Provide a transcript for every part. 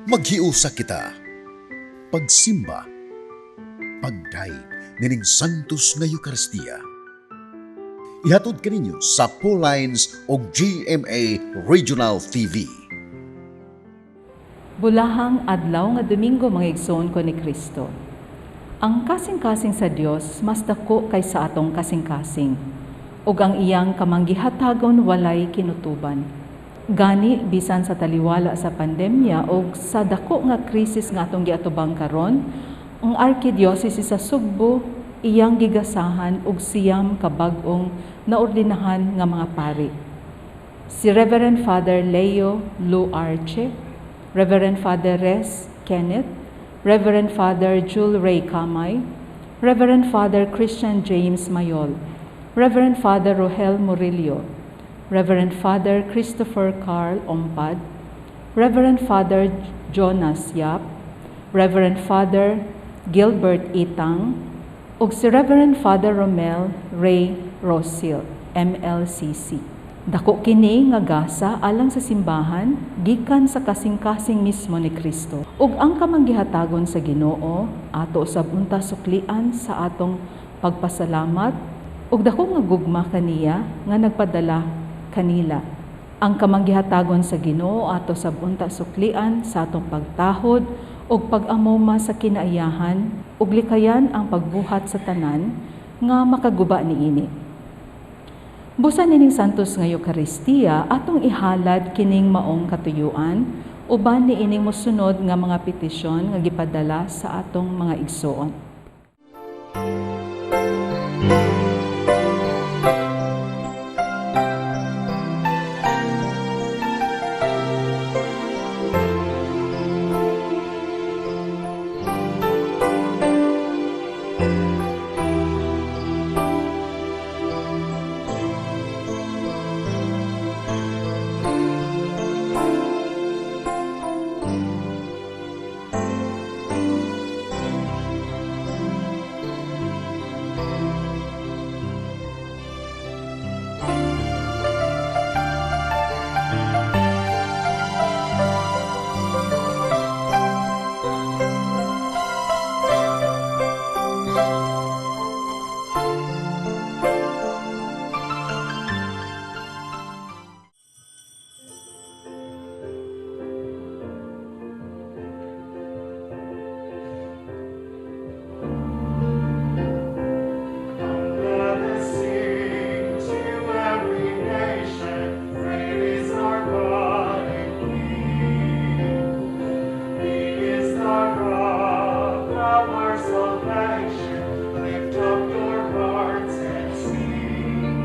Maghiusa kita. Pagsimba. Pagdayeg nining Santos nga Eukaristiya. Ihatod kaninyo sa Lines o GMA Regional TV. Bulahang adlaw nga Domingo, mga igsoon ko ni Kristo. Ang kasing-kasing sa Dios mas dako kaysa atong kasing-kasing, ug ang iyang kamanggihatagon walay kinutuban. Gani bisan sa taliwala sa pandemya ug sa dako nga krisis nga atong giatubang karon, ang Arkidiocese sa Sugbo iyang gigasahan og 9 ka bag-ong naordinahan nga mga pari. Si Reverend Father Leo Lu Arce, Reverend Father Res Kenneth, Reverend Father Jule Ray Kamay, Reverend Father Christian James Mayol, Reverend Father Rohel Murillo, Reverend Father Christopher Carl Ompad, Reverend Father Jonas Yap, Reverend Father Gilbert Itang, ug si Reverend Father Romel Ray Rosil, MLCC. Dako kini nga gasa alang sa simbahan gikan sa kasing-kasing mismo ni Kristo. Ug ang kamanggihatagon sa Ginoo ato sab unta suklian sa atong pagpasalamat ug dako nga gugma kaniya nga nagpadala kanila. Ang kamanggihatagon sa Ginoo ato sab unta suklian sa atong pagtahod ug pag-amoma sa kinaiyahan ug likayan ang pagbuhat sa tanan nga makaguba niini. Busa nining Santos nga Eukaristiya atong ihalad kining maong katuyuan uban niining mosunod nga mga petisyon nga gipadala sa atong mga igsoon. Let us sing to every nation, great is our God and King. He is the rock of our salvation. Lift up your hearts and sing.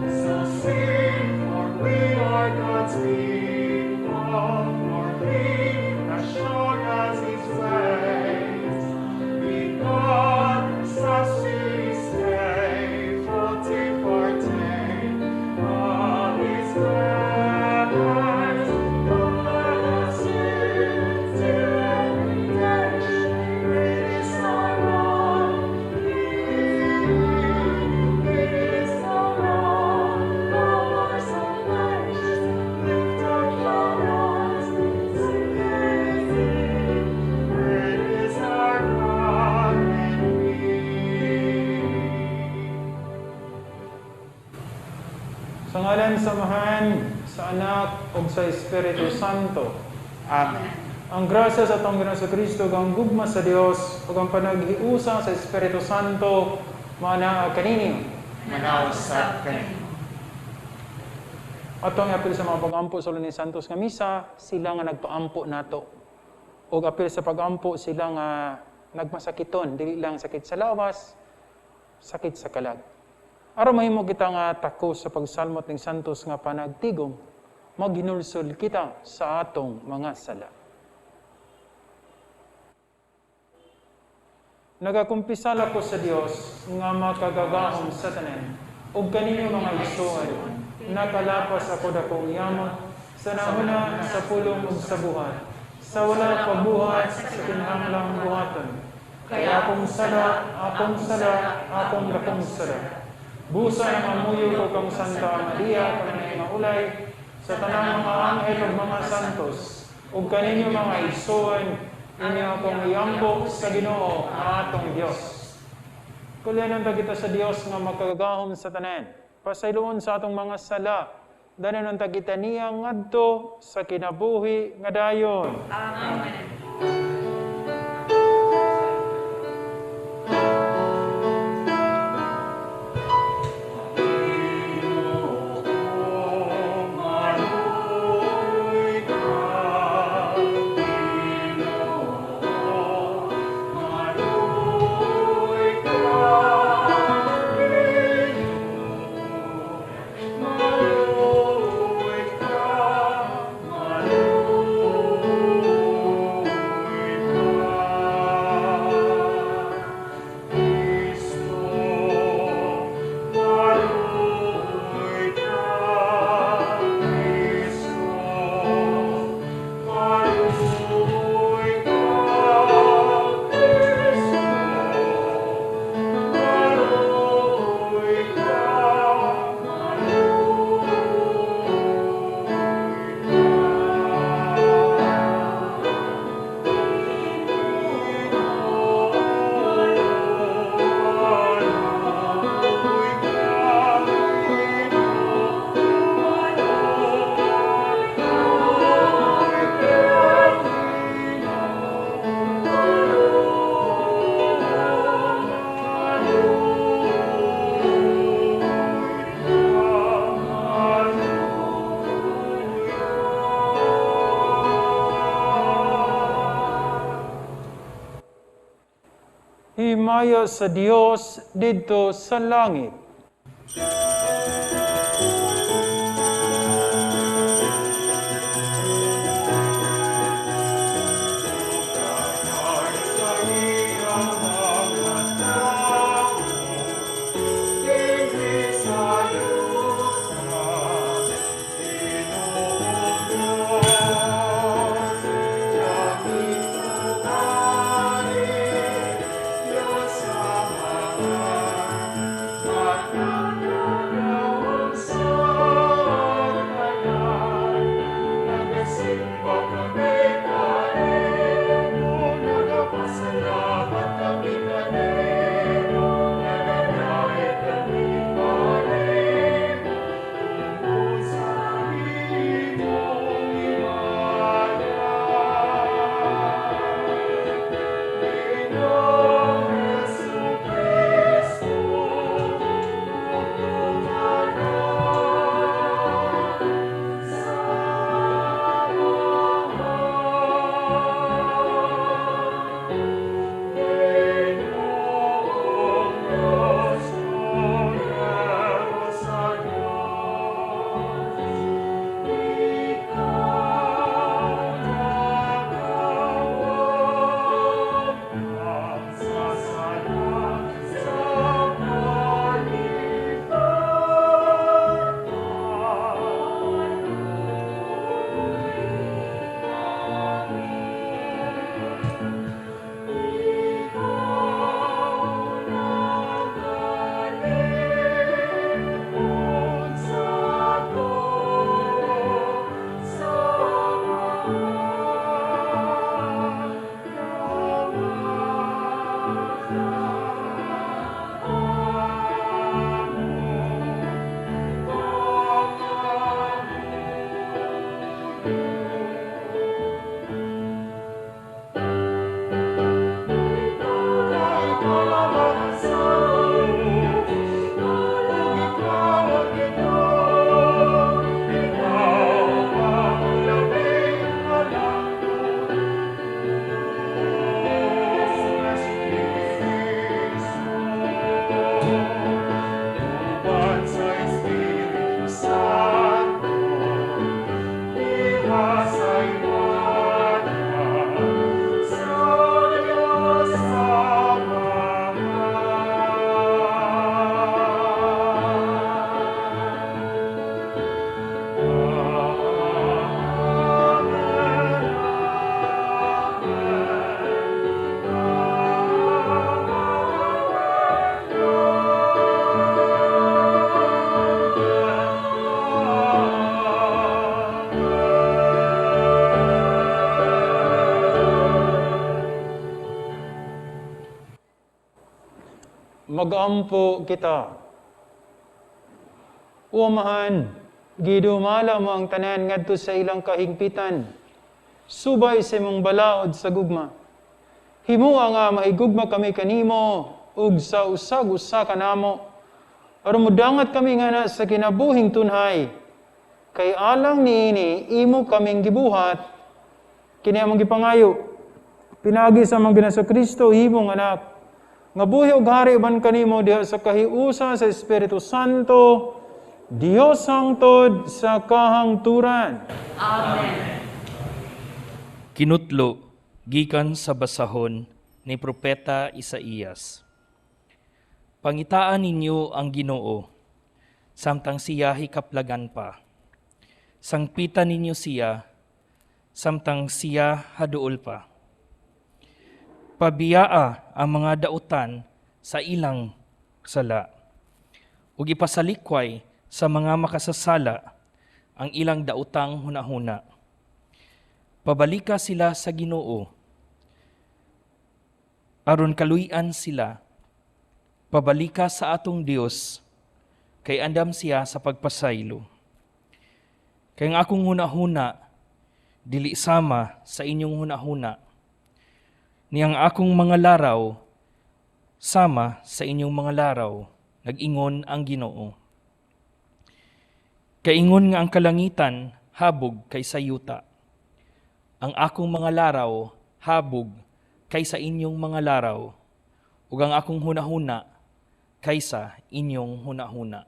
So sing, for we are God's people, for He has shown us His ways. Because subsiste forti all His grace. Let us sing to every nation, great is our God, King. He is the rock of our salvation. Lift up your hearts and sing. Great is our God and King. Sa ngalan sa Amahan, sa Anak, ug sa Espiritu Santo. Amen. Ang grasya sa atong Ginoong Kristo, ug ang gugma sa Dios, ug ang panaghiusa sa Espiritu Santo, maanaa kaninyo. Manaw sa kanimo. Atong apil sa mga pag-ampo sa Lunes Santos nga misa, sila nga nagpaampo nato. Ug apil sa pag-ampo sila nga nagmasakiton, dili lang sakit sa lawas, sakit sa kalag. Aron mahimo kita nga takos sa pagsalmot ning Santos nga panagtigom, maghinulsol kita sa atong mga sala. Nagakumpisal ako sa Dios nga makagagahom sa tanan, ug kaninyo mga igsoon, nakalapas ako dakong yamot sa nahuna, sa pulong ug sa buhat, sa wala pagbuhat sa kinahanglang buhaton. Kaya akong sala, akong sala, akong dakong sala. Busa ng amuyo ko kang Santa Maria, kanay maulay, sa tanang mga anghel ug mga santos, Ug kaninyo, mga igsoon, inyo akong iampo sa Ginoo nga atong Dios. Kulyanan ta kita sa Dios nga makagagahom sa tanan. Pasayloon sa atong mga sala. Danon ta kita niya ngadto sa kinabuhi nga dayon. Amen. Himaya sa Dios didto sa langit. Thank you. Magampo kita. O Amahan, gidumala mo ang tanan ngadto sa ilang kahigpitan. Subay sa imong balaod sa gugma. Himua nga mahigugma kami kanimo ug sa usag-usa kanamo. Aron modangat kami ngana sa kinabuhing tunhay. Kay alang niini imo kaming gibuhat, kini among gipangayo. Pinaagi sa among Ginoong Kristo, imong anak, nga buhi ug hari uban kanimo diha sa kahiusa sa Espiritu Santo, Dios hangtod sa kahangturan. Amen. Kinutlo gikan sa basahon ni Propeta Isaías. Pangitaan ninyo ang Ginoo samtang siya hikaplagan pa. Sangpitan ninyo siya samtang siya haduol pa. Pabiyaa ang mga dautan sa ilang sala ug ipasalikway sa mga makasasala ang ilang dautang hunahuna. Pabalika sila sa Ginoo aron kaluy-an sila. Pabalika sa atong Dios kay andam siya sa pagpasaylo. Kay ang akong hunahuna dili sama sa inyong hunahuna, ni ang akong mga laraw sama sa inyong mga laraw, nag-ingon ang Ginoo. Kaingon nga ang kalangitan habog kaysa yuta, ang akong mga laraw habog kaysa inyong mga laraw, ug ang akong hunahuna kaysa inyong hunahuna.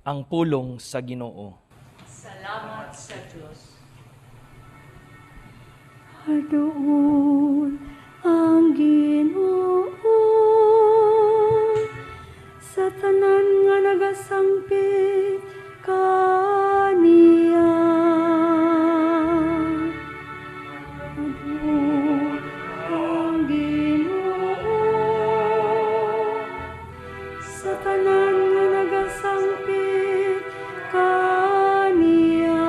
Ang pulong sa Ginoo. Salamat sa Diyos. Aduol ang Ginoo sa tanan nga nagasangpit kaniya. Aduol ang Ginoo sa tanan nga nagasangpit kaniya.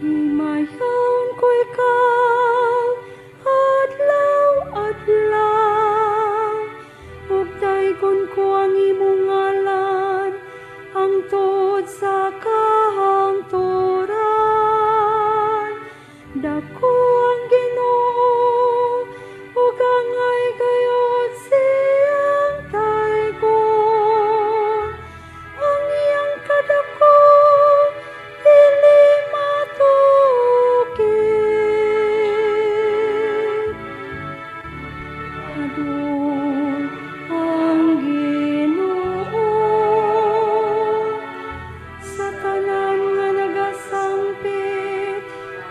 Himayon ko ikaw, adlaw-adlaw, ug daygon ko ang imong ngalan, hangtod sa kahangturan. Dako ang Ginoo, ug angay gayod siyang daygon. Ang iyang kadako dili matukit. Aduol ang Ginoo sa tanan nga nagasangpit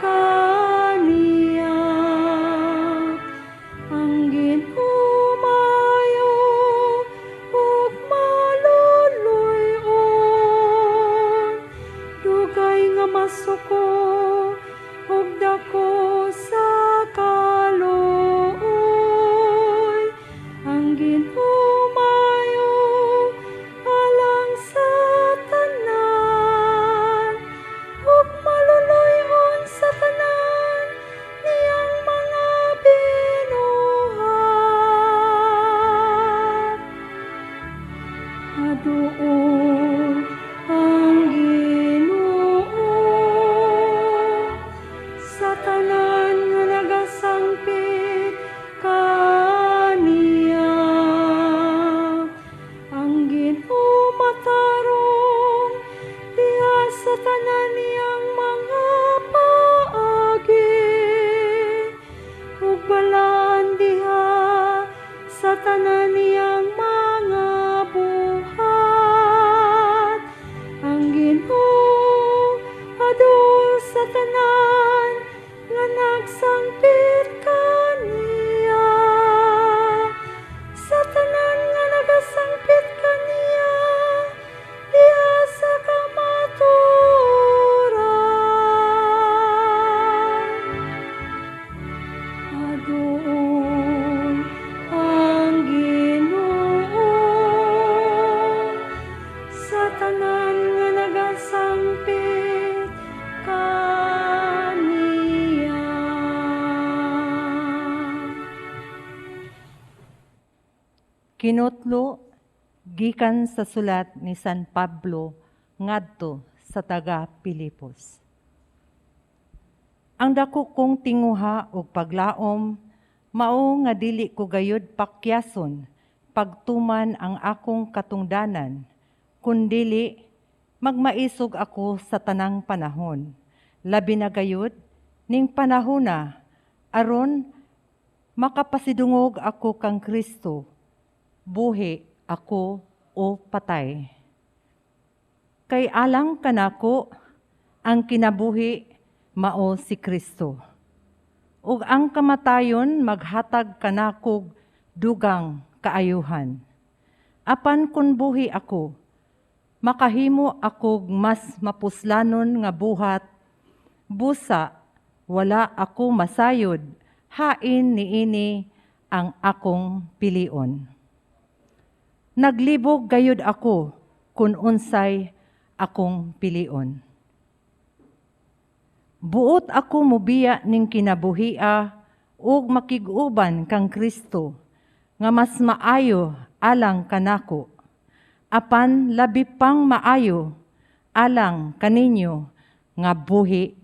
kaniya. Ang Ginoo maayo ug maluluy-on, dugay nga masuko ug dako sa kaluoy. Ang Ginoo maayo alang sa tanan, ug maluluy-on sa tanan niyang mga binuhat. Aduol ang Ginoo sa tanan nga nagasangpit kaniya. Ang Ginoo matarong diha sa tanan niyang mga paagi, ug balaan diha sa tanan niyang mga buhat. Ang Ginoo aduol sa tanan nga nagsangpit kaniya. Sa tanan nga nagasangpit kaniya diha sa kamatuoran. Aduol ang Ginoo sa tanan nga nagasangpit kaniya. Kinutlo gikan sa sulat ni San Pablo ngadto sa taga Pilipos. Ang dako kong tinguha ug paglaom mao nga dili ko gayud pakyason pagtuman ang akong katungdanan, kundili magmaisog ako sa tanang panahon. Labi na gayud ning panahona aron makapasidungog ako kang Kristo, buhi ako o patay. Kay alang kanako ang kinabuhi mao si Kristo, ug ang kamatayon maghatag kanakog dugang kaayuhan. Apan kun buhi ako, makahimo akog mas mapuslanon nga buhat, busa wala ako masayod, hain niini ang akong pilion. Naglibog gayud ako kun unsay akong pilion. Buot ako mobiya ning kinabuhia ug makig-uban kang Kristo nga mas maayo alang kanako. Apan labi pang maayo alang kaninyo nga buhi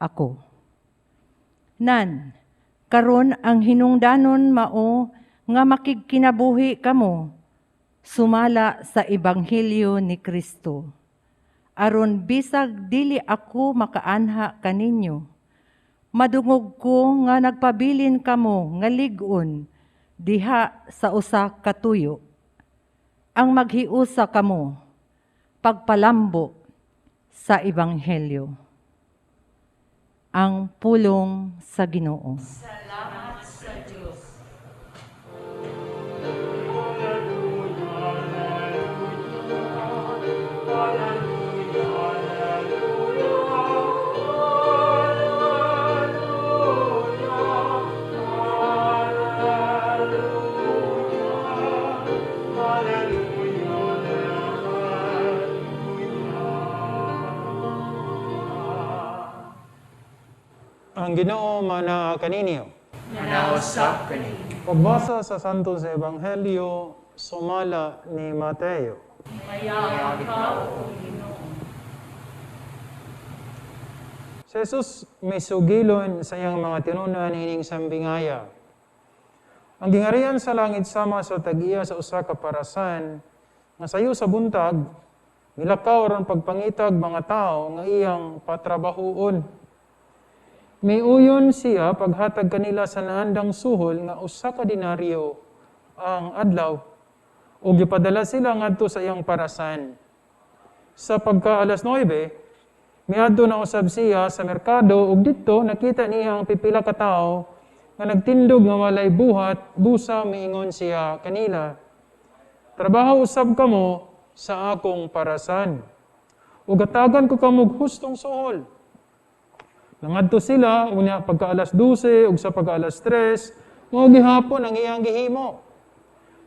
ako. Nan, karon ang hinungdanon mao nga makigkinabuhi kamo sumala sa ebanghelyo ni Kristo. Aron bisag dili ako makaanha kaninyo, madungog ko nga nagpabilin kamo nga lig-on diha sa usa ka tuyo. Ang maghiusa kamo pagpalambo sa ebanghelyo. Ang pulong sa Ginoo. Salamat sa Dios. Ang Ginoo mana kaninyo. Manausap kaninyo. Pagbasa sa Santos Ebanghelyo sumala ni Mateo. Mayawa ka, O Ginoo. Si Jesus misugilon sa iyang mga tinunan ining sambingaya. Ang gingarian sa langit sama sa tag-iya sa usa ka parasan nga sayo sa buntag milakaw aron pagpangitag mga tawo nga iyang patrabahuon. Miuyon siya paghatag kanila sa naandang suhol nga usa ka denaryo ang adlaw ug gipadala sila ngadto sa iyang parasan. Sa pagka alas 9, miadto na usab siya sa merkado ug didto nakita niya ang pipila ka tawo nga nagtindog nga walay buhat, busa miingon siya kanila, "Trabaho usab kamo sa akong parasan ug hatagan ko kamog hustong suhol." Nangadto sila unya pagka alas 12 ug sa pagka alas 3, mao gihapon ang iyang gihimo.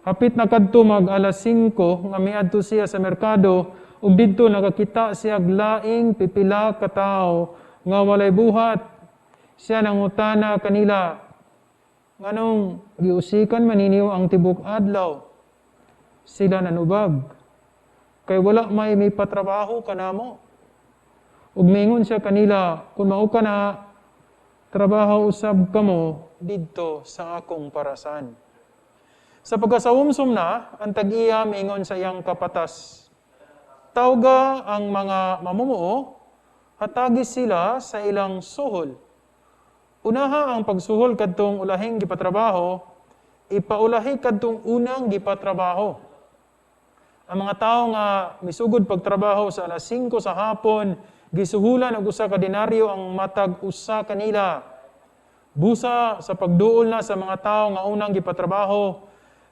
Hapit na kadto mag alas 5 nga miadto siya sa merkado ug didto nakakita siya og laing pipila ka tawo nga walay buhat. Siya nangutana kanila, "Nganong giusikan man ninyo ang tibok adlaw?" Sila nanubag, "Kay wala may patrabaho kanamo." Ug miingon siya kanila, "Kung mao ka na, trabaho usab kamo didto sa akong parasan." Sa pagkasawumsum na, ang tag-iya miingon sa iyang kapatas, "Tawga ang mga mamumuo, hatagi sila sa ilang suhol. Unaha ang pagsuhol kadtong ulahing gipatrabaho, ipaulahi kadtong unang gipatrabaho." Ang mga tawo nga misugod pagtrabaho sa alas 5 sa hapon, gisuhulan og usa ka denaryo ang matag usa kanila. Busa sa pagduol na sa mga tawo nga unang gipatrabaho,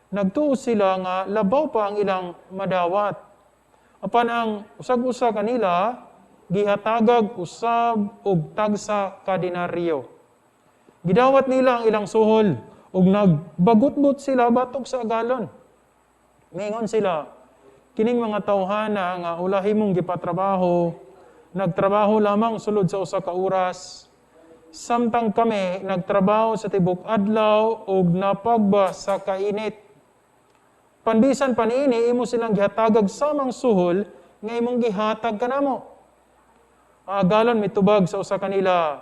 nagtuo sila nga labaw pa ang ilang madawat. Apan ang usag-usa kanila gihatagag usab og tagsa ka denaryo. Gidawat nila ang ilang suhol ug nagbagutbot sila batok sa agalon. Mingon sila, "Kining mga tawhana nga ulahi mong gipatrabaho, nagtrabaho lamang sulod sa usa ka oras, samtang kami nagtrabaho sa tibok adlaw ug napagba sa kainit." Panbisan pa niini imo silang gihatagag samang suhol nga imong gihatag kanamo. Ang agalon mitubag sa usa kanila,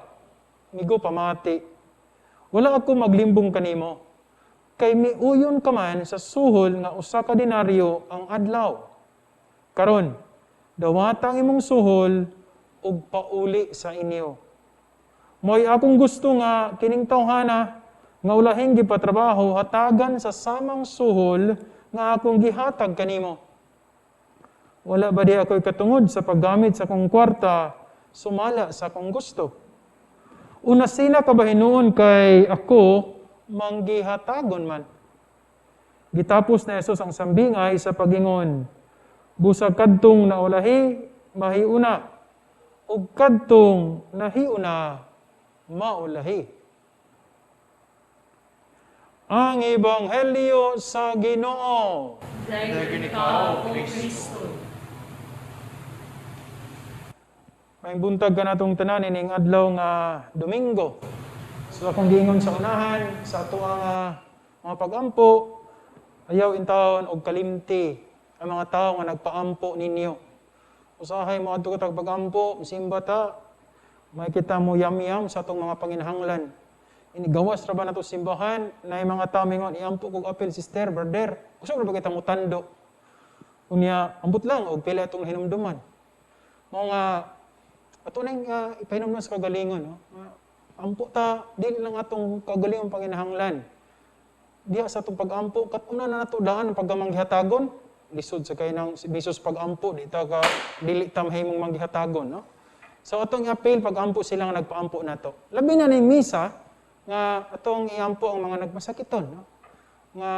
"Migo, pamati. Wala ako maglimbong kanimo. Kay miuyon ka man sa suhol nga 1 ka denaryo ang adlaw. Karon, dawata ang imong suhol ug pauli sa inyo. Mo'y akong gusto nga kining tawhana nga ulahing gipatrabaho hatagan sa samang suhol nga akong gihatag kanimo. Wala ba di ako'y katungod sa paggamit sa akong kwarta sumala sa akong gusto? Unasina ka ba hinuon kay ako manggihatagon man?" Gitapos ni Jesus ang sambingay sa pagingon, "Busag kadtong naulahi, mahiuna, ug kadtong nahiuna, maulahi." Ang Ebanghelyo sa Ginoo. Daghang ikaw, Kristo. Maayong buntag kanatong tanan ining adlaw nga Domingo. So akong giingon sa unahan sa ato ang mga pagampo, ayaw intawon og kalimti ang mga tawo nga nagpaampo ninyo. Usahay mo adto ka pagampo, simba ta, may kita mo yam-yam sa atong mga panginahanglan. Inigawas ra ba nato simbahan, na mga tao mingon, "Iampo kog apil, sister, brother." Kusog ra ba kita mutando? Unya, ambot lang og pila atong hinumduman. Mao nga ato nang ipahinumdum sa kagalingon, no? Ampo ta, dili lang atong kagalingon panginahanglan. Diha sa atong pag-ampo, kat-una na nato daan ang pagkamanggihatagon. Lisod sa kay nang bisos pag-ampo, di ta ka dili ta mahimong manggihatagon, no? So atong i-appeal pag-ampo sila nga nagpaampo nato. Labi na ning misa nga atong iampo ang mga nagmasakiton, no? Nga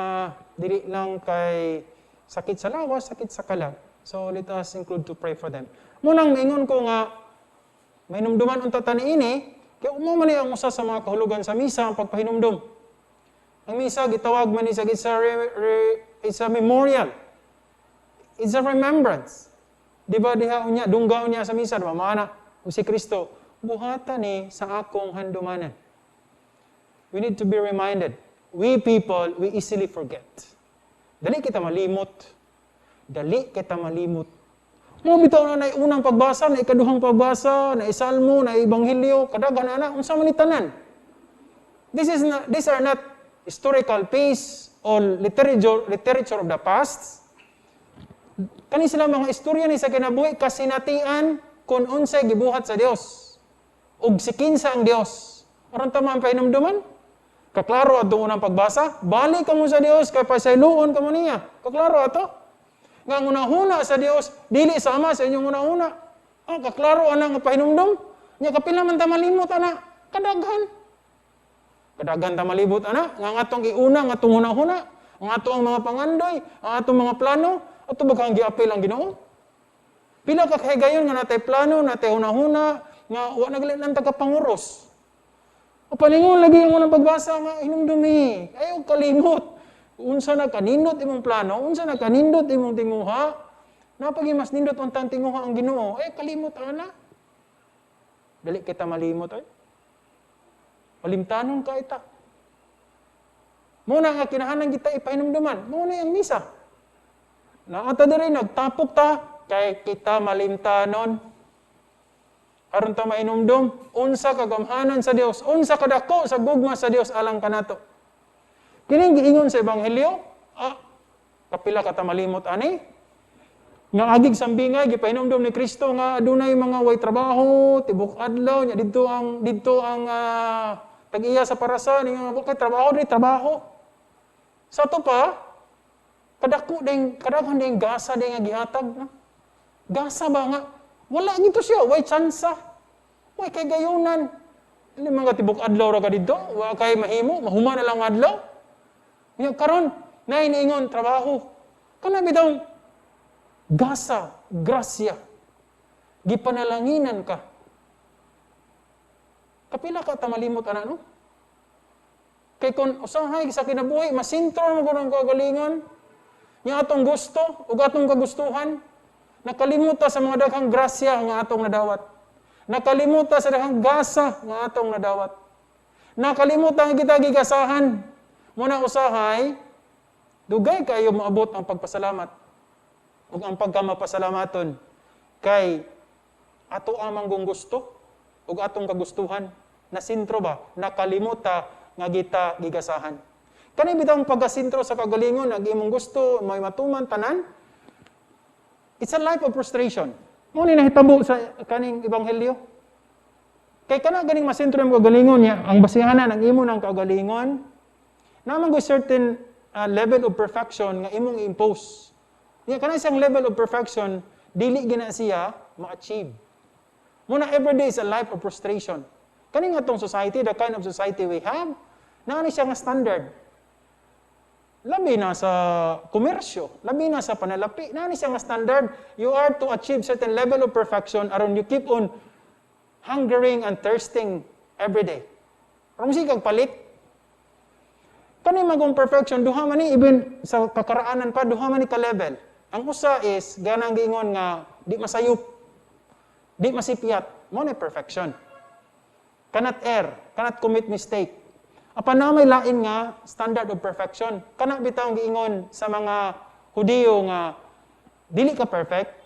dili lang kay sakit sa lawas, sakit sa kalag. So let us include to pray for them. Munang maingon ko nga mainumduman unta ta niini, kay umo man ni ang usa sa mga kahulugan sa misa, ang pagpahinumdum. Ang misa gitawag man ni sa it's a, re, re, it's a memorial. It's a remembrance. Di ba diha unya dunggaon niya sa misa, di ba maana kung si Kristo, "Buhata ni sa akong handumanan." We need to be reminded. We people, we easily forget. Dali kita malimot. Dali kita malimot. Mo bitaw na na unang pagbasa, na ikaduhang pagbasa, na isalmo, na ebanghelyo, kadaghan na, unsa man ni tanan. This is not, these are not historical piece or literature of the past. Kani sila mga istorya ni sa kinabuhi, kasinatian kung unsay gibuhat sa Dios. Ug si kinsa ang Dios. Aron tama ang pahinumduman? Kaklaro atong unang pagbasa, balik kamo sa Dios kay pasayloon kamo niya. Kaklaro ato. Nga ang hunahuna sa Dios dili sama sa inyong hunahuna. Ah, kaklaro ana nga pahinumdum. Nya kapila man ta malimot ana? Kadaghan. Kadaghan ta malibot ana nga ang atong iuna nga atong hunahuna, ang ato ang mga pangandoy, ang atong mga plano, ato ba kang giapil ang Ginoo? Pila ka kahigayon nga natay plano, natay hunahuna, nga wa na lang ta kapanguros. O palingon lagi ang unang pagbasa nga hinumdumi. Ayaw kalimot. Unsa na kanindot imong plano, unsa na kanindot imong tinguha, napagi mas nindot untang tinguha ang Ginoo, ay kalimot ana. Dali kita malimot ay. Malimtanon ka ita. Muna nga kinahanglan kita ipahinumduman. Muna ang misa. Naata diri nagtapok ta kay kita malimtanon. Aron ta mainumdum unsa kagamhanan sa Dios, unsa kadako sa gugma sa Dios alang kanato. Kining giingon sa ebanghelyo, kapila ka ta malimot ani? Nga agig sambingay gipahinumdum ni Kristo nga adunay mga way trabaho tibok adlaw, nya didto ang tag-iya sa parasan nga kay trabaho diri trabaho. Sa ato pa kadako ding kadaghan ding gasa ding nga gihatag, no? Gasa ba nga wala gito siya, way tsansa. Way kay gayunan. Dili mga tibok adlaw ra ka didto, wa kay mahimo, mahuma na lang adlaw. Nya karon nay niingon trabaho. Kana bitaw gasa, grasya. Gipanalanginan ka. Kapila ka ta malimot ana, no? Kay kon usahay sa kinabuhi masintro mo gud ang kagalingon. Nya atong gusto ug atong kagustuhan, nakalimot ta sa mga daghang grasya nga atong nadawat. Nakalimot ta sa daghang gasa nga atong nadawat. Nakalimutan kita gigasahan. Muna usahay, Dugay kayo maabot ang pagpasalamat ug ang pagkamapasalamaton kay ato amang gusto ug atong kagustuhan na sentro ba nakalimuta nga kita gigasahan. Kani bitawng pagkasentro sa kagalingon ang imong gusto may matuman tanan. It's a life of frustration. Mao ni nahitabo sa kaning ebanghelyo. Kay kana ganing masentro imong kagalingon niya, ang basihanan ang imo ng kagalingon, naman go certain level of perfection nga imong i-impose. Nya kana isang level of perfection dili gina siya ma-achieve. Muna every day is a life of frustration. Kani nga tong society, the kind of society we have, naa ni siya nga standard. Labi na sa komersyo, labi na sa panalapi, naa ni siya nga standard. You are to achieve certain level of perfection aron you keep on hungering and thirsting every day. Aron sige kag palit. Kani magong perfection, duha man ni, even sa kakaraanan pa, duha man ni ka level. Ang usa is ganang giingon nga di masayop, di masipyat, mo na perfection. Cannot err, cannot commit mistake. Apan na may lain nga standard of perfection. Kana bitaw giingon sa mga Hudiyo nga dili ka perfect,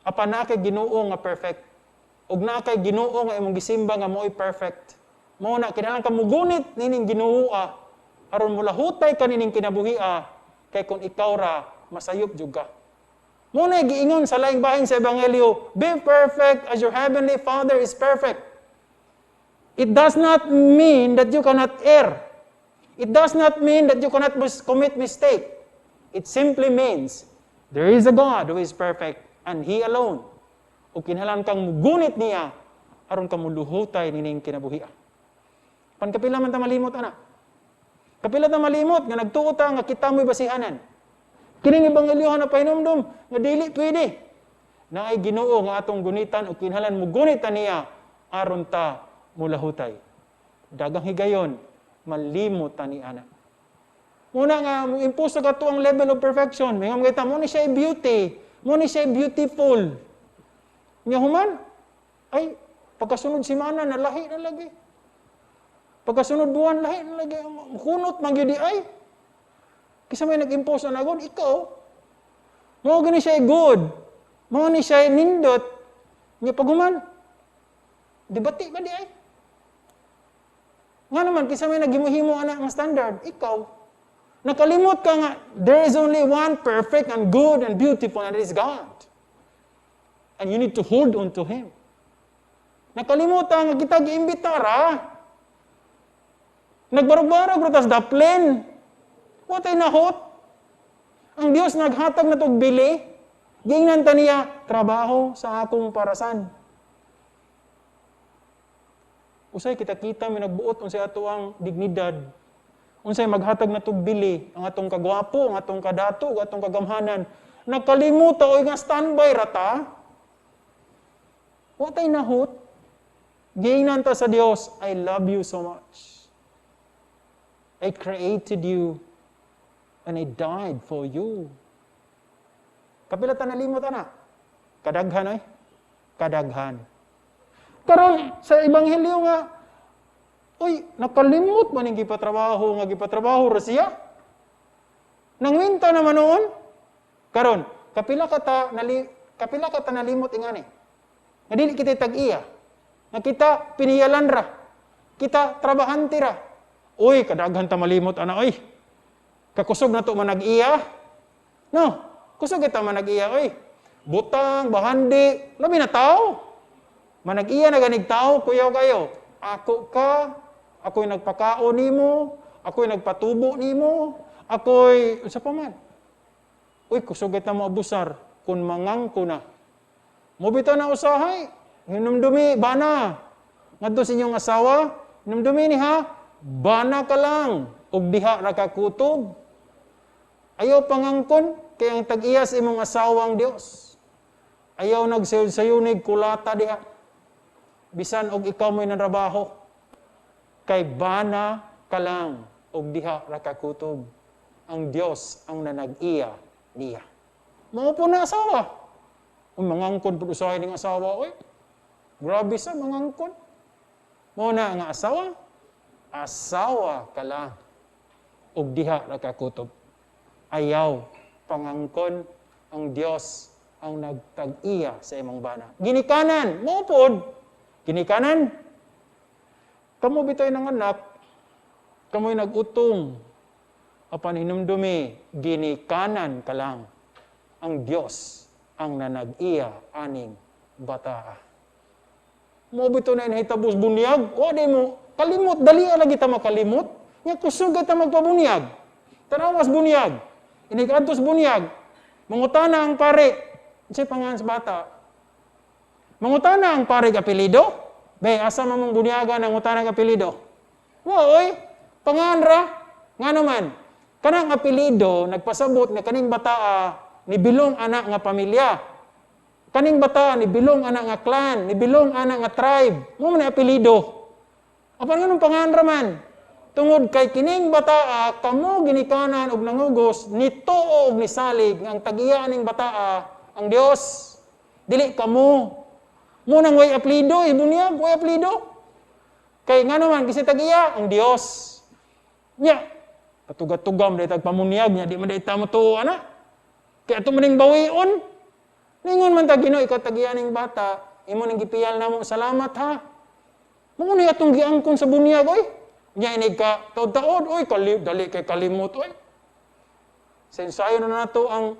apan naa kay Ginoo nga perfect. Ug naa kay Ginoo nga imong gisimba nga mo'y perfect. Mao na kinahanglan ka mugunit nining Ginoo aron mulahutay ka nining kinabuhia kay kung ikaw ra masayop jud ka. Mao na giingon sa laing bahin sa ebanghelyo, be perfect as your heavenly Father is perfect. It does not mean that you cannot err. It does not mean that you cannot commit mistake. It simply means there is a God who is perfect and He alone. O kinahanglan kang mugunit niya aron ka muluhutay nining kinabuhia. Pan kapila man ta malimot ana. Kapila ta malimot nga nagtuo ta nga kita mo'y basihanan. Kining ebanghelyohan na pahinumdum nga dili pwede. Naay Ginoo nga atong gunitan o kinahanglan mugunit ta niya aron ta mulahutay. Dagang higayon, malimot ta ni ana. Muna nga, mo-impose sa kato ang level of perfection. May nga kita, mo ni siya beauty. Mo ni siya beautiful. Nga human, ay, pagkasunod simana, nalahi na lagi. Pagkasunod buwan, lahi na lagi. Kunot man gyud ay. Kisa may nag-impose na nagod, ikaw. Mao gani siya good. Mao ni siya nindot. Nga paghuman, debate ba di ay? Nga naman, kisa may naghimo-himo ana ang standard, ikaw. Nakalimot ka nga, there is only one perfect and good and beautiful, and it is God. And you need to hold on to Him. Nakalimutan nga kita giimbitar, ha? Nagbarog-barog ra tas daplin. Wa tay nahot. Ang Dios naghatag na tog bili. Giingnan ta niya, trabaho sa akong parasan. Usay kita-kita may nagbuot unsay ato ang dignidad. Unsay maghatag na tog bili ang atong kagwapo, ang atong kadato, ang atong kagamhanan. Nakalimuta oy nga standby ra ta. Wa tay nahot. Giingnan ta sa Dios, I love you so much. I created you and I died for you. Kapila ta nalimot ana? Kadaghan oy. Kadaghan. Karon sa ebanghelyo nga, uy, nakalimot man ning gipatrabaho nga gipatrabaho ra siya. Nangwinta naman noon. Karon, kapila ka ta nalimot ingani. Nga dili kita tag-iya. Nga kita piniyalan ra. Kita trabahante ra. Uy, kadaghan ta malimot ana oy. Kakusog na to manag-iya. No, kusog kita manag-iya oy. Butang, bahandi, labi na tao. Manag-iya na ganig tao, kuyaw kayo. Ako ka, ako'y nagpakaon nimo, ako'y nagpatubo nimo, ako'y, unsa pa man. Uy, kusog kita mo abusar, kung mangangko na. Mubita na usahay, hinumdumi, bana. Ngadto sa inyong asawa, hinumdumi ni ha, bana ka lang, ug diha ra ka kutob. Ayaw pangangkon, kay ang tag-iya sa imong asawa ang Dios. Ayaw nagsayod-sayunig, kulata diha. Bisan og ikaw mo'y nanrabaho, kay bana ka lang, og diha ra ka kutob. Ang Dios ang nanag-iya niya. Mao po na asawa. Uy, mangangkon pud usahay ning asawa, oy. Grabe sa mangangkon. Mao na nga asawa, asawa ka lang, og diha ra ka kutob. Ayaw pangangkon ang Dios ang nagtag-iya sa imong bana. Ginikanan, mao pod. Ginikanan. Kamo bitay ng anak, kamoy nag-utong. Apan hinumdumi, ginikanan ka lang. Ang Dios ang nanag-iya aning bataa. Mao bitaw na inahitabos bunyag, wa di mo kalimot, dali lagi ta makalimot. Nya kusog ta magpabunyag. Tanawas bunyag. Inig-adtos bunyag. Mangutana ang pare. Unsay pangalan sa bata? Mangutana ang pare apelyido? Be, asa man mong bunyaga nang ngutana ang apelyido? Wa oy, pangalan ra. Nga naman, kanang apelyido nagpasabot nga kaning bataa ni bilong ana nga pamilya. Kaning bata ni bilong ana nga clan, ni bilong ana nga tribe. Mao man ang apelyido. Apan nganong pangalan ra man? Tungod kay kining bataa kamo ginikanan og nangugos nituo og nisalig nga ang tag-iya aning bataa ang Dios. Dili kamo. Mo nang way apelyido, ibunyag way apelyido. Kay nga naman kasi tag-iya ang Dios. Nya patugat-tugam dayta tag pamunyag nya di man dayta mo tuo ana. Kay ato maning bawion. Ningon man ta Ginoo, ikaw tag-iya ning bata, imo ning gipiyal namo, salamat ha. Mao ni atong giangkon sa bunyag oy. Nya inig ka taod-taod oy, dali kay kalimot oy. Sa ensayo na nato ang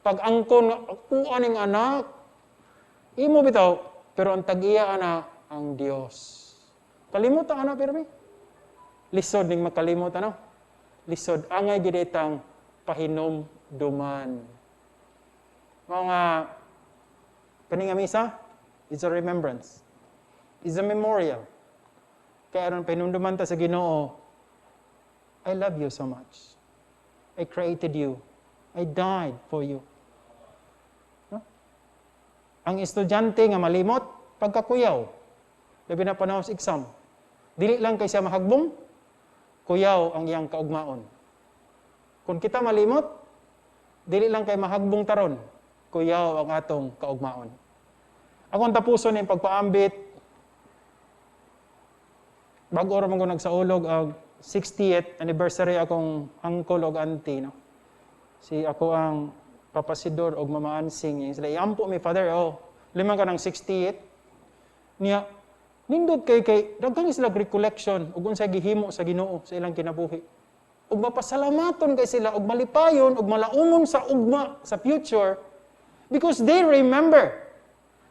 pag-angkon nga ako aning anak. Imo bitaw, pero ang tag-iya ana ang Dios. Kalimot ang anak pirmi. Lisod ning makalimot ano? Lisod angay gid itang pahinumduman. Mga kaning misa is a remembrance. Is a memorial. Kaya aron pahinumduman ta sa Ginoo, I love you so much. I created you. I died for you. No? Ang estudyante nga malimot, pagkakuyaw, labi na panahon sa exam, dili lang kay siya mahagbong, kuyaw ang iyang kaugmaon. Kung kita malimot, dili lang kay mahagbong taron, kuyaw ang atong kaugmaon. Akong tapuson ni pagpaambit, bago ra man ko nagsaulog ang 60th anniversary akong uncle og auntie, no. Si ako ang Papa Sidor og Mama Ansing, sila iampo mi father, oh, limang ka ng 60th. Niya nindot kay kay daghan sila recollection ug unsay gihimo sa Ginoo sa ilang kinabuhi. Ug mapasalamaton kay sila ug malipayon ug malaumon sa ugma sa future because they remember.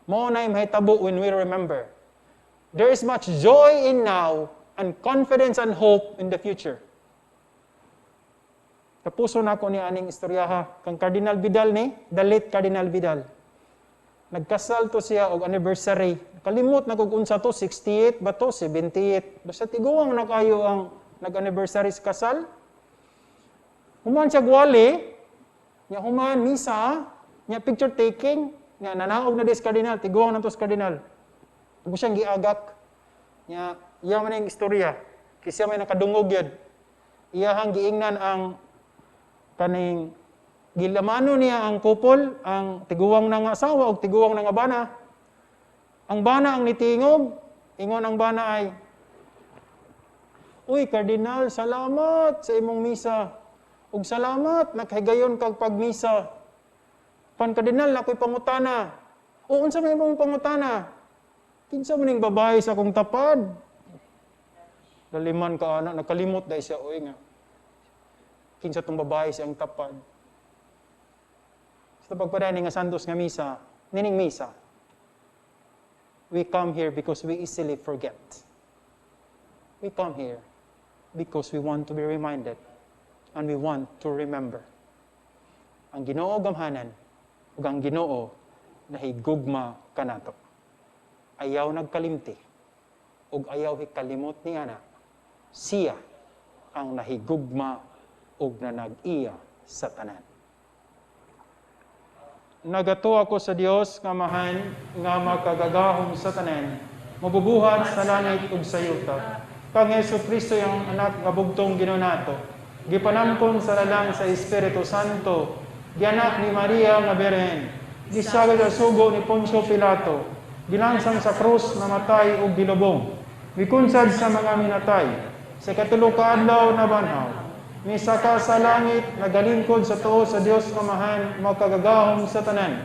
Mao na mahitabo when we remember. There is much joy in now and confidence and hope in the future. Tapuso na ako ni aning istoryaha kang Cardinal Vidal ni, the late Cardinal Vidal. Nagkasal to siya og anniversary. Kalimot na kog unsa to, 68 ba to, 78. Basta tiguang na kayo ang nag-anniversary sa kasal. Human siya gwali, nya human misa, nya picture taking, nya nanaog na dis Cardinal, tiguang na to sa Cardinal. Ug siyang giagak. Nya iya man ang istorya. Kay siya may nakadungog yun. Iyahang giingnan ang kaning gilamano niya ang couple, ang tiguang na nga asawa og tiguang na nga bana. Ang bana ang nitingog, ingon ang bana ay, "Uy, Cardinal, salamat sa imong misa. Ug salamat, naghigayon kag pagmisa. Pan Cardinal, ako'y pangutana." "O, unsa may imong pangutana?" "Kinsa man ning babae sa akong tapad?" Laliman ka ana, nakalimot dahil siya, oy nga. Kinsa tong babae siyang tapad. Sa pagpadani nga santos nga misa, nining misa, we come here because we easily forget. We come here because we want to be reminded and we want to remember. Ang Ginoo gamhanan ug ang Ginoo nahigugma kanato. Ayaw nagkalimti ug ayaw hikalimot ni ana. Siya ang nahigugma ug nanag-iya sa tanan. Nagatuo ako sa Dios nga Amahan nga makagagahom sa tanan, mabubuhat sa langit ug sa yuta. Kang Hesus Kristo iyang anak nga bugtong Ginoo nato. Gipanamkon sa lalang sa Espiritu Santo, gianak ni Maria nga Birhen, gisagad sa sugo ni Poncio Pilato, gilansang sa krus, namatay ug gilubong. Mikunsad sa mga minatay, sa katulo ka adlaw nabanhaw, Misaka sa langit, nagalingkod sa tuo sa Dios Amahan, makagagahom sa tanan.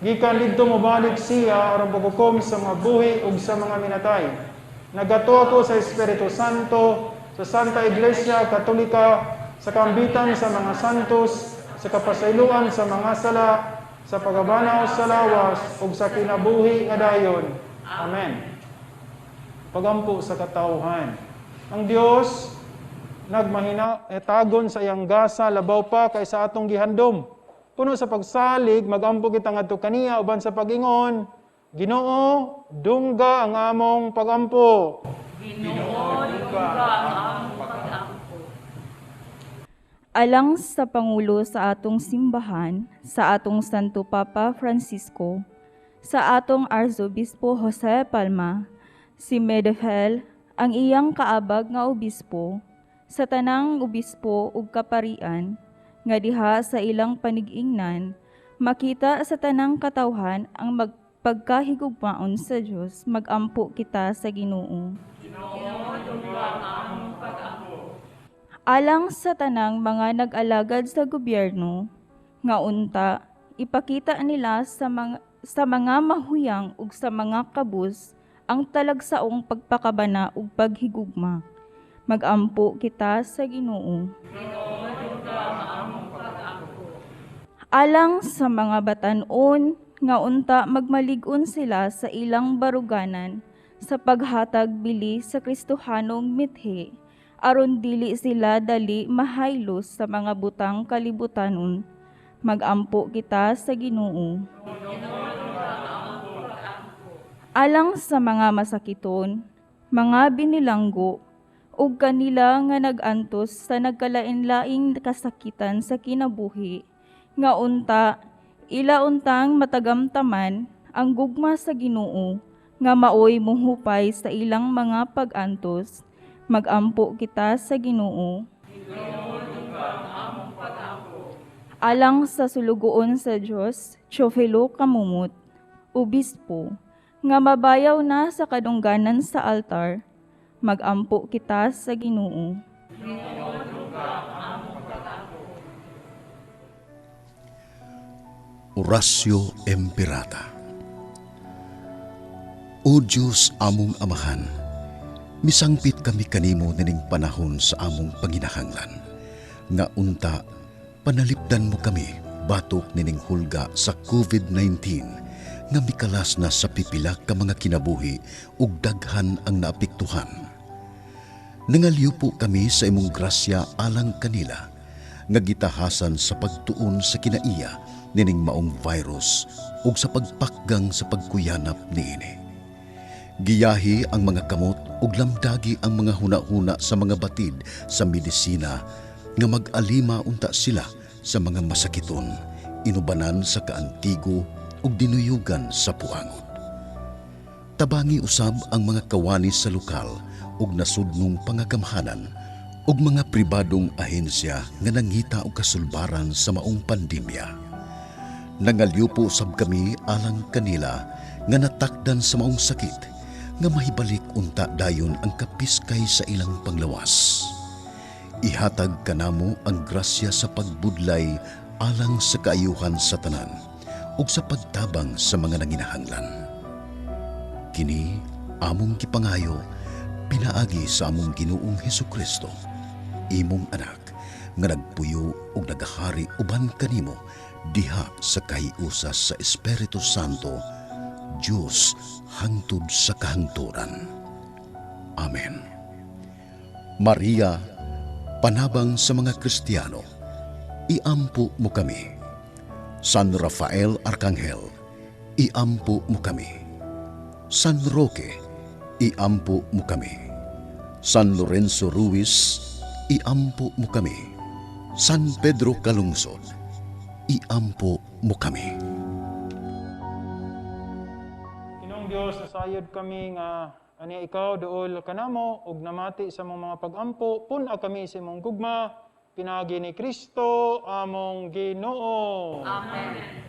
Gikan didto mobalik siya aron paghukom sa mga buhi ug sa mga minatay. Nagatuo ako sa Espiritu Santo, sa Santa Iglesia Katolika, sa kambitan sa mga santos, sa kapasayloan sa mga sala, sa pagabanaw sa lawas ug sa kinabuhi nga dayon. Amen. Pagampo sa katawhan. Ang Dios nagmahina tagon sa iyang gasa labaw pa kaysa atong gihandom. Puno sa pagsalig, magampo kita ngadto kaniya uban sa pag-ingon, Ginoo, dungga ang among pagampo. Ginoo, dungga ang among pagampo. Alang sa Pangulo sa atong simbahan, sa atong Santo Papa Francisco, sa atong Arzobispo Jose Palma, si Medefel, ang iyang kaabag nga obispo, sa tanang obispo ug kaparian, nga diha sa ilang panig-ingnan, makita sa tanang katawhan ang magpagkahigugmaon sa Dios, magampo kita sa Ginoo. Alang sa tanang mga nag-alagad sa gobyerno, nga unta ipakita nila sa mga mahuyang ug sa mga kabus ang talagsaong pagpakabana ug paghigugma. Magampo kita sa Ginoo. Alang sa mga batan-on nga unta magmalig-on sila sa ilang baruganan sa paghatag bili sa Kristohanong mithi, aron dili sila dali mahaylos sa mga butang kalibutanon. Magampo kita sa Ginoo. Alang sa mga masakiton, mga binilanggo, ug kanila nga nag-antos sa nagkalain-laing kasakitan sa kinabuhi, nga unta ila untang matagamtaman ang gugma sa Ginoo, nga maoy muhupay sa ilang mga pag-antos. Magampo kita sa Ginoo. Alang sa sulugoon sa Dios, Teofilo Camomot, obispo, nga mabayaw na sa kadungganan sa altar, magampo kita sa Ginoo. Oratio Imperata. O Diyos among Amahan, misangpit kami kanimo nining panahon sa among panginahanglan, nga unta panalipdan mo kami batok nining hulga sa COVID-19 nga mikalas na sa pipila ka mga kinabuhi ug daghan ang naapektuhan. Nangalyupo kami sa imong grasya alang kanila, nga gitahasan sa pagtuon sa kinaiya nining maong virus ug sa pagpakgang sa pagkuyanap niini. Giyahi ang mga kamot ug lamdagi ang mga hunahuna sa mga batid sa medisina nga mag-alima unta sila sa mga masakiton, inubanan sa kaantigo ug dinuyugan sa puangot. Tabangi usab ang mga kawani sa lokal ug nasudnong pangagamhanan ug mga pribadong ahensya nga nangita og kasulbaran sa maong pandemya. Nangalyupo usab kami alang kanila nga natakdan sa maong sakit nga mahibalik unta dayon ang kapiskay sa ilang panglawas. Ihatag kanamo ang grasya sa pagbudlay alang sa kaayuhan sa tanan ug sa pagtabang sa mga nanginahanglan. Kini among gipangayo pinaagi sa among Ginoong Hesukristo, imong anak, nga nagpuyo ug nagahari uban kanimo diha sa kahiusa sa Espiritu Santo, Dios hangtod sa kahangturan. Amen. Maria, panabang sa mga Kristiyano, iampo mo kami. San Rafael Arkanghel, iampo mo kami. San Roque, iampo mo kami. San Lorenzo Ruiz, iampo mo kami. San Pedro Calungsod, iampo mo kami. Ginoong Dios, nasayod kami nga ani ikaw duol kanamo ug namati sa among mga pagampo, pun-a kami sa imong gugma, pinaagi ni Kristo among Ginoo. Amen.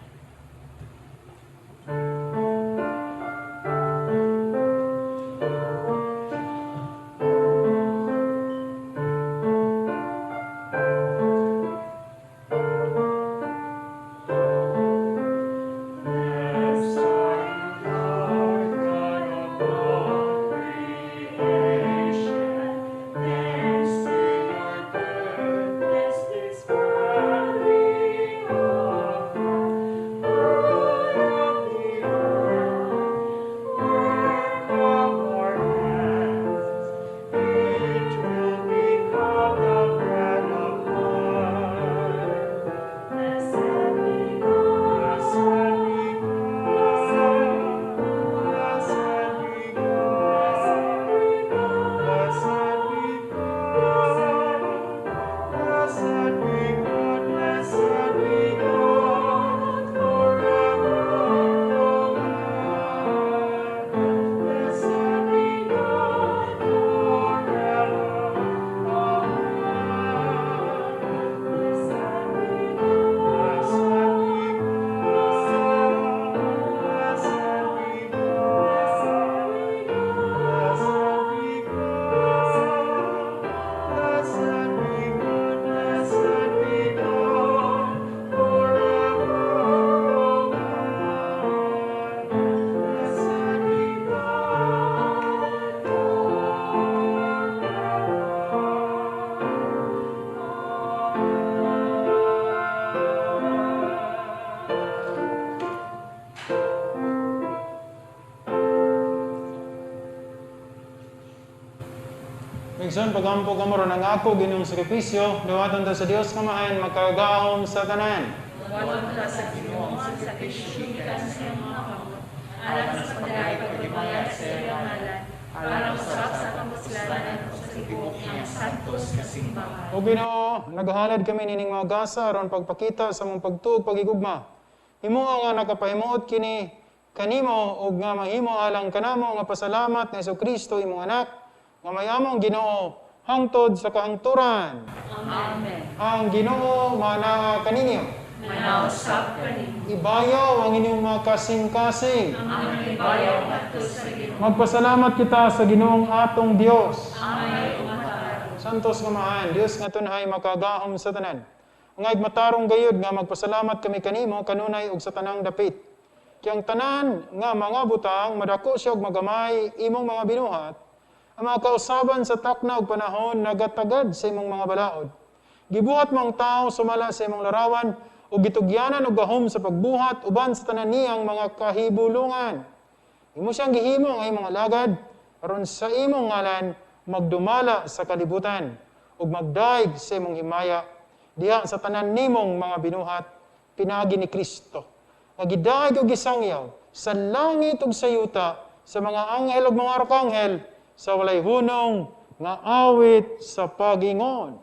Migson pagampo kamo ron ang ako Ginoong sakripisyo, duwaton ta sa Dios nga Amahan makagagahom sa tanan. Duwaton ta sa Ginoo ang sakripisyo gikan sa imong mga kamot, alang sa pagdayeg paghimaya sa iyang ngalan, para usab sa kapuslanan ug sa tibuok niyang santos nga simbahan. O Ginoo, naghalad kami nining mga gasa aron pagpakita sa among pagtuo ug pagigugma. Himoa nga nakapahimuot kini kanimo ug nga mahimo alang kanamo nga pasalamat ni Hesukristo imong anak nga may among Ginoo hangtod sa kahangturan. Amen. Ang Ginoo manaa kaninyo. Manausap kanimo. Ibayaw ang inyong mga kasing-kasing. Ang ibayaw ngadto sa Ginoo. Magpasalamat kita sa Ginoong atong Dios. Amay ug matarong. Santos nga Amahan, Dios nga tunhay makagahom sa tanan. Angay matarong gayud nga magpasalamat kami kanimo kanunay ug sa tanang dapit. Kay ang tanan nga mga butang madako siya og magamay imong mga binuhat, ang mga kausaban sa takna ug panahon nagatagad sa imong mga balaod. Gibuhat mo ang tao sumala sa imong larawan ug gitugyanan og gahom sa pagbuhat uban sa tanan niyang mga kahibulungan. Imo siyang gihimo ang imong alagad aron sa imong ngalan magdumala sa kalibutan ug magdaig sa imong himaya diha sa tanan nimong mga binuhat pinaagi ni Kristo. Nga gidaig og gisangyaw sa langit ug sa yuta sa mga anghel ug mga arkanghel sa walay hunong nga awit sa pagingon.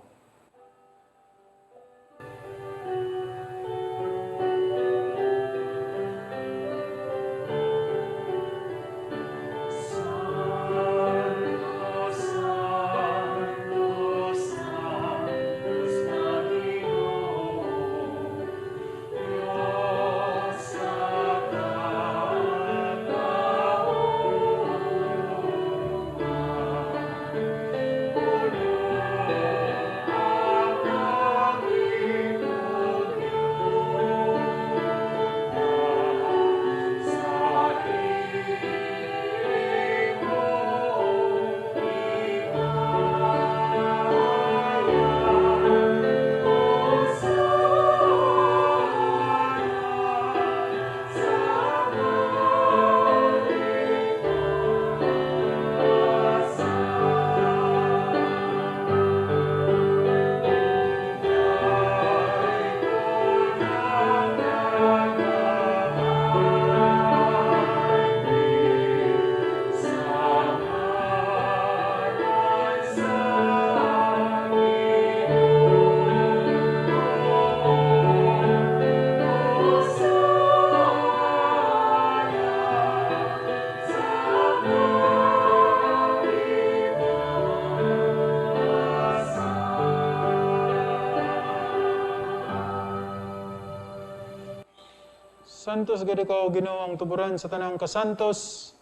Santos gid ikaw Ginoo ang tuburan sa tanang kasantos.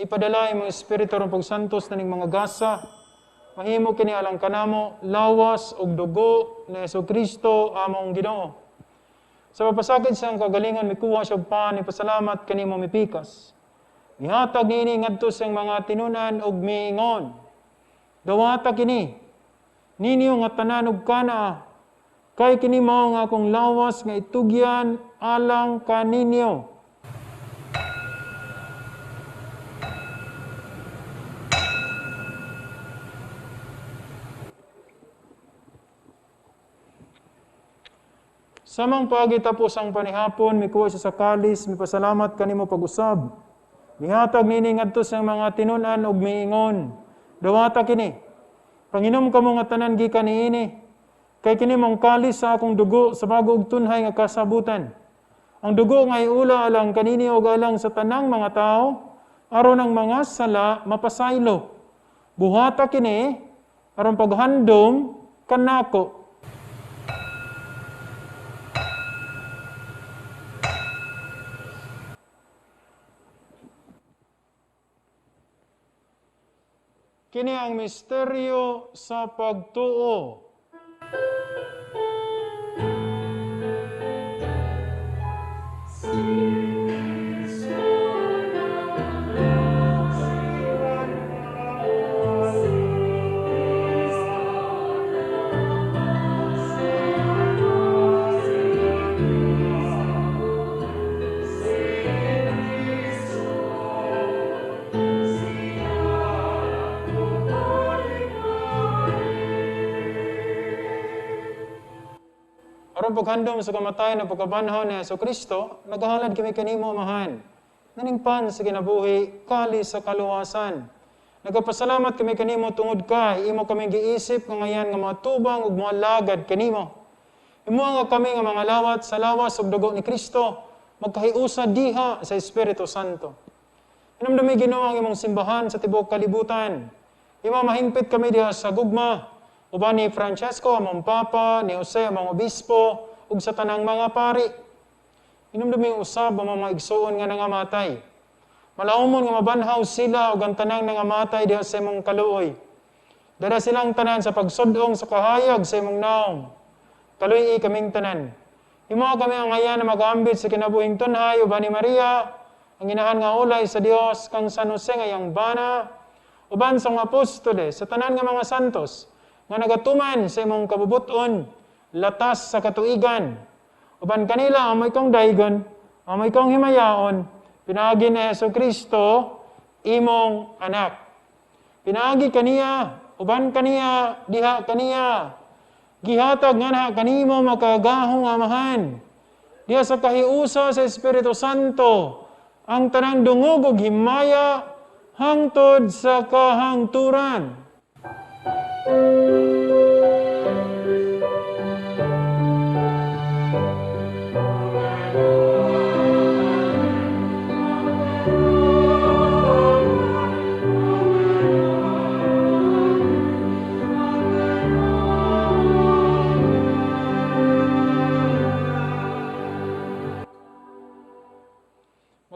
Ipadala imong espiritu aron pagsantos naning mga gasa. Mahimo kini alang kanamo lawas ug dugo ni Hesukristo among Ginoo. Sa papasakit siyang kagalingon mikuha siya og pan, ipasalamat kanimo mipikas. Mihatag niini ngadto siyang mga tinunan ug miingon. Dawata kini ninyo nga tanan ug kanaa, kay kini mao nga akong lawas nga itugyan alang kaninyo. Samang paagi tapos ang panihapon, mikuha siya sa kalis, mipasalamat kanimo pag-usab. Mihatag niini ngadto sa mga tinun-an ug miingon. Dawata kini. Panginom kamo nga tanan gikan niini. Kay kini mong kalis sa akong dugo sa bago og tunhay nga kasabutan. Ang dugo nga iula alang kanini og alang sa tanang mga tao, aron ang mga sala mapasaylo. Buhata kini aron paghandom kanako. Kini ang misteryo sa pagtuo. Aron paghandom sa kamatayon ug pagkabanhaw ni Hesus Kristo, nagahalad kami kanimo, Amahan, naningpan sa kinabuhi, kalis sa kaluwasan. Nagapasalamat kami kanimo tungod kay imo kami giisip nga ngayan nga matubang ug moalagad kanimo. Imo nga kami nga mga lawat sa lawas ug dugo ni Kristo, magkahiusa diha sa Espiritu Santo. Hinumdumi, Ginoo, ang imong simbahan sa tibuok kalibutan. Imo mahingpit kami diha sa gugma, uban ni Francesco among Papa, ni Jose among Obispo, ug sa tanang mga pari. Hinumdumi usab ang mga igsuon nga nangamatay. Malaumon nga mabanhaw sila ug ang tanang nangamatay diha sa imong kaluoy. Dara silang tanan sa pagsudong sa kahayag sa imong naong. Kaluy-i kaming tanan. Imo kami ang hayan na mag-ambit sa kinabuhing tunhay uban ni Maria, ang inahan nga ulay sa Dios, kang San Jose nga iyang bana, uban sa mga apostoles, sa tanan nga mga santos, nga nagatuman sa imong kabubuton, latas sa katuigan. Uban kanila amoy kong daygon, amoy kong himayaon, pinaagi ni Hesus Kristo, imong anak. Pinaagi kaniya, uban kaniya, diha kaniya, gihatag nga na kanimo makagahong Amahan. Diha sa kahiusa sa Espiritu Santo, ang tanang dungog ug himaya hangtod sa kahangturan.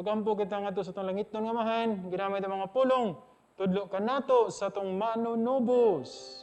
Magampo kita ngadto sa atong langitnon nga Amahan, ginamit ang mga pulong, tudlo kanato sa atong manunubos.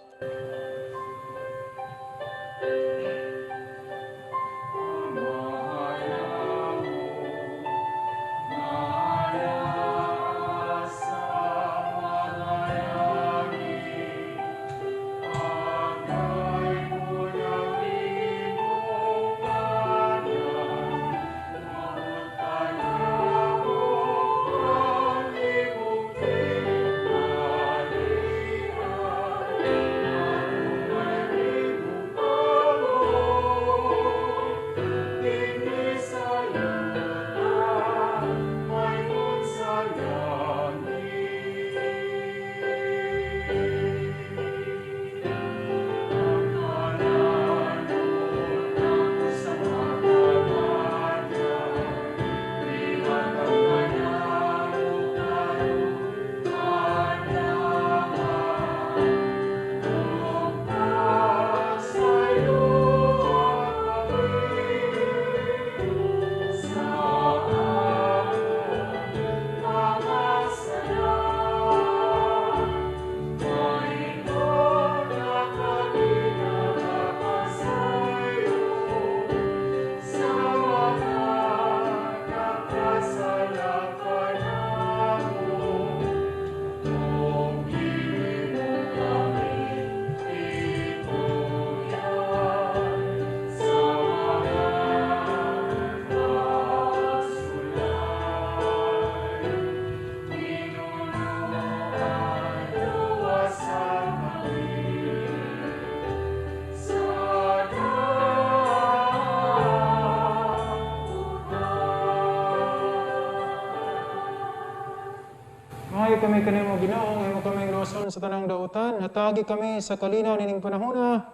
Mangayo kami kanimo, Ginoo, imo kaming luwason sa tanang dautan, hatagi kami sa kalinaw nining panahona,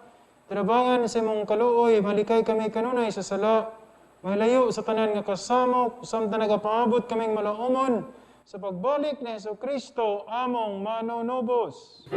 tinabangan sa imong kaluoy, malikay kami kanunay sa sala, malayo sa tanan nga kasamok, samtang nagapaabot kaming malaumon sa pagbalik ni Hesus Kristo among manunubos.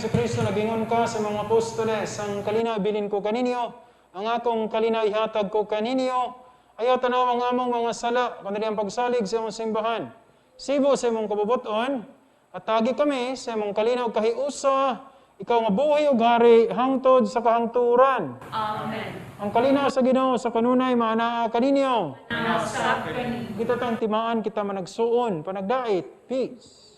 Sa Kristo, nagingon ka sa mga apostoles, ang kalinaw bilin ko kaninyo, ang akong kalinaw ihatag ko kaninyo, ayaw tanaw ang among mga sala, kundi ang pagsalig sa imong simbahan. Sibo sa imong kabubuton, Atagi kami sa imong kalinaw kahiusa, ikaw nga buhi ug hari hangtod sa kahangturan. Amen. Ang kalinaw sa Ginoo sa kanunay maanaa kaninyo. Kita tang timaan kita managsuon, panagdait. Peace.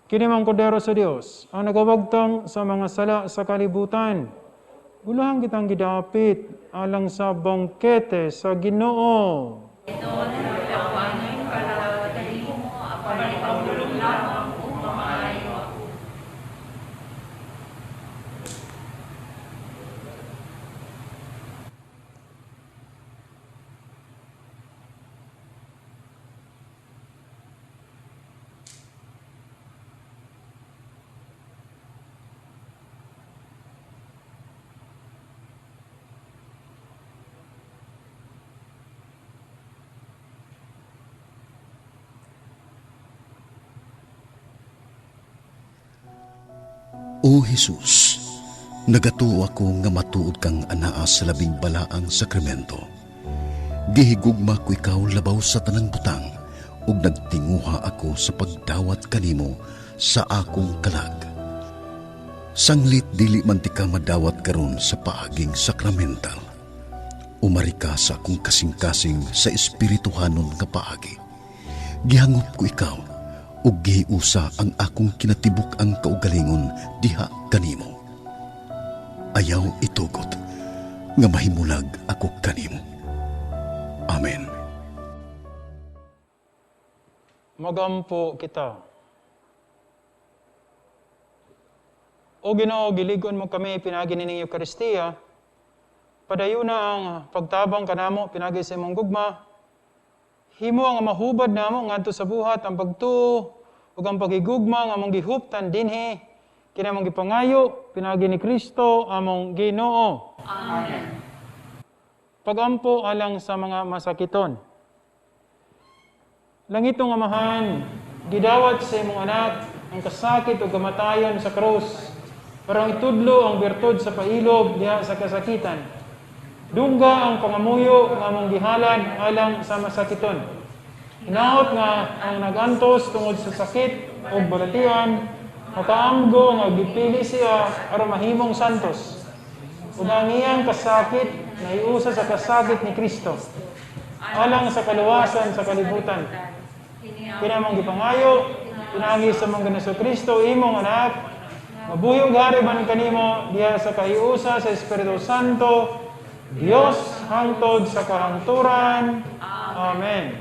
Kini mang kordero sa Dios, ang nagawagtang sa mga sala sa kalibutan. Gulahang kitang gidapit alang sa bangkete sa Ginoo. O Jesus, nagatuo ako nga matuod kang anaa sa labing balaang sakramento. Gihigugma ko ikaw labaw sa tanang butang ug nagtinguha ako sa pagdawat kanimo sa akong kalag. Sanglit dili man ti ka madawat karon sa paaging sakramental. Umari ka sa akong kasing-kasing sa espirituhanon nga paagi. Gihangop ko ikaw ug gihiusa ang akong kinatibuk-ang kaugalingon diha kanimo. Ayaw itugot nga mahimulag ako kanimo. Amen. Magampo kita. O Ginoo, giligon mo kami pinaagi nining Eukaristiya. Padayon na ang pagtabang kanamo pinaagi sa imong gugma. Himo ang mahubad namo ngadto sa buhat ang pagtuo ug ang paghigugma nga among gihuptan dinhi kini among gipangayo pinaagi ni Kristo among Ginoo. Amen. Pagampo alang sa mga masakiton. Langitong Amahan, gidawat sa imong anak ang kasakit ug kamatayon sa krus para itudlo ang bertud sa pailob diha sa kasakitan. Dungga ang pangamuyo nga among gihalad alang sa masakiton. Hinaot nga ang nagantos tungod sa sakit ug balatian, makaamgo nga gipili siya aron mahimong santos. Ug ang iyang kasakit naiusa sa kasakit ni Kristo alang sa kaluwasan sa kalibutan. Kini among gipangayo pinaagi sa among Ginoong Kristo imong anak, mabuhi ug hari man kanimo diha sa kahiusa sa Espiritu Santo, Dios hangtod sa kahangturan. Amen.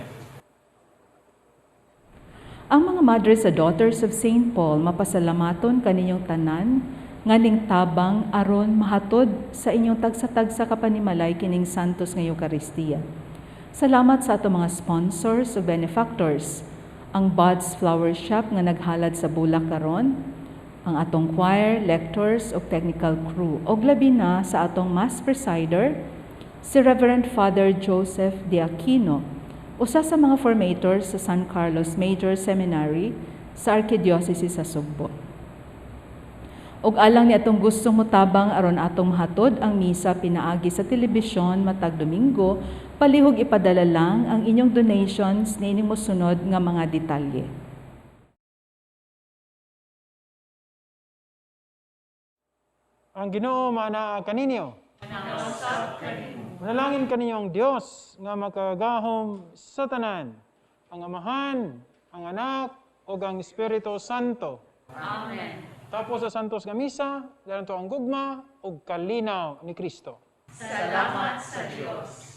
Ang mga Madres sa Daughters of St. Paul mapasalamaton kaninyong tanan nga ning tabang aron mahatod sa inyong tagsa-tagsa kapanimalay kining Santos nga Eukaristiya. Salamat sa atong mga sponsors o benefactors, ang Bud's Flower Shop nga naghalad sa bulak karon, ang atong choir, lectors ug technical crew, ug labi na sa atong mass presider, si Reverend Father Joseph De Aquino, usa sa mga formators sa San Carlos Major Seminary sa Arkidiocese sa Sugbo. Ug alang ni atong gusto motabang aron atong mahatod ang misa pinaagi sa telebisyon matag Domingo, palihog ipadala lang ang inyong donations niining mosunod nga mga detalye. Ang Ginoo maanaa kaninyo. Manalangin kaninyo ang Dios nga makagagahom sa tanan, ang Amahan, ang Anak, ug ang Espiritu Santo. Amen. Tapos sa Santos nga Misa, dayon ang gugma ug kalinaw ni Kristo. Salamat sa Dios.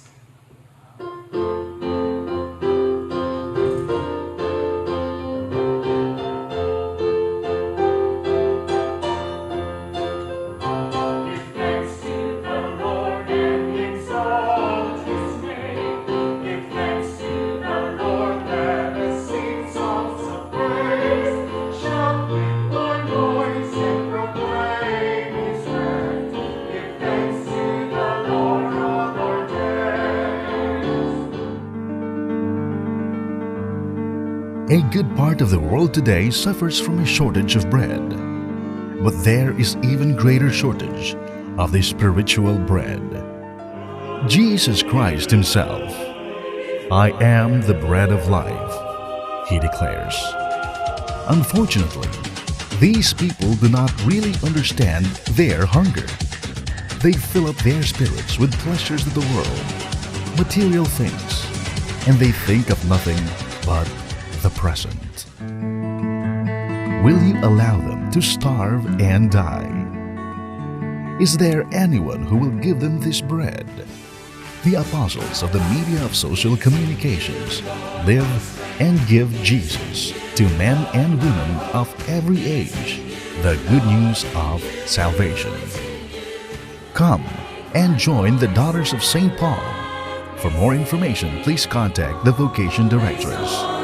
Give thanks to the Lord and exalt his name. Give thanks to the Lord, let us sing songs of praise. Shout with one voice and proclaim his word. Give thanks to the Lord all our days. A good part of the world today suffers from a shortage of bread. But there is even greater shortage of the spiritual bread. Jesus Christ Himself, "I am the bread of life," He declares. Unfortunately, these people do not really understand their hunger. They fill up their spirits with pleasures of the world, material things, and they think of nothing but the present. Will you allow them to starve and die? Is there anyone who will give them this bread? The apostles of the media of social communications live and give Jesus to men and women of every age the good news of salvation. Come and join the Daughters of St. Paul. For more information, please contact the Vocation Directress.